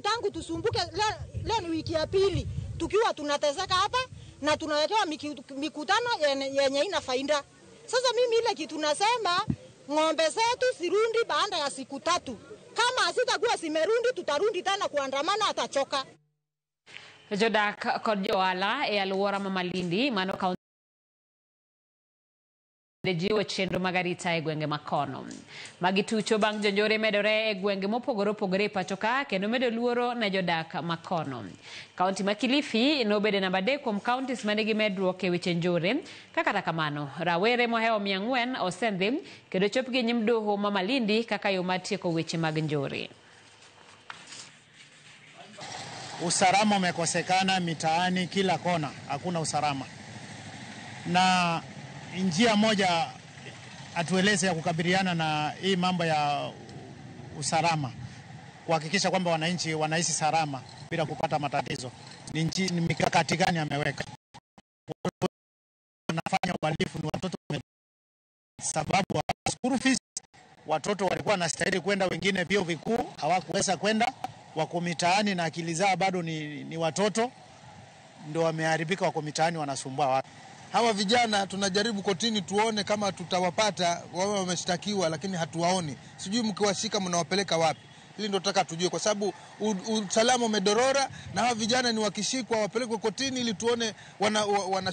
tangu tusumbuke leo ni wiki ya pili tukiwa tunateseka hapa na tunawekewa mikutano yenye ina faida. Sasa mimi ile kitu nasema, ng'ombe zetu sirundi baada ya siku 3. Kama hazitakuwa simerundi, tutarundi tena kuandamana, atachoka. Jodak kod johala e alwora ma Malindi mano kaunti jiwo chenro mag arita e gwenge makono. Magi tucho bang' jonjore medore e gwenge mopogore opogore e pacho ka kendo medo luoro ne jodak makono. Kaunti ma Kilifi nobedo namba 3 kuom counties manigi medruok e weche njore. Ka kata kamano, rawere mohewo 400 osendhi kendo chopgi e nyim doho ma Malindi kaka yo mar tieko weche mag njore. Usalama umekosekana mitaani, kila kona hakuna usalama. Na njia moja atueleze ya kukabiliana na hii mambo ya usalama, kuhakikisha kwamba wananchi wanaishi salama bila kupata matatizo, ni mikakati gani ameweka? Wanafanya uhalifu ni watoto, sababu school fees, watoto walikuwa wanastahili kwenda, wengine vyuo vikuu hawakuweza kwenda, wako mitaani na akili zao bado ni watoto, ndio wameharibika, wako mitaani wanasumbua watu. Hawa vijana tunajaribu kotini tuone kama tutawapata, wao wameshtakiwa lakini hatuwaoni. Sijui mkiwashika mnawapeleka wapi. Hili ndio tunataka tujue, kwa sababu usalama umedorora na hawa vijana ni wakishikwa wapelekwe kotini ili tuone wanashuhudia.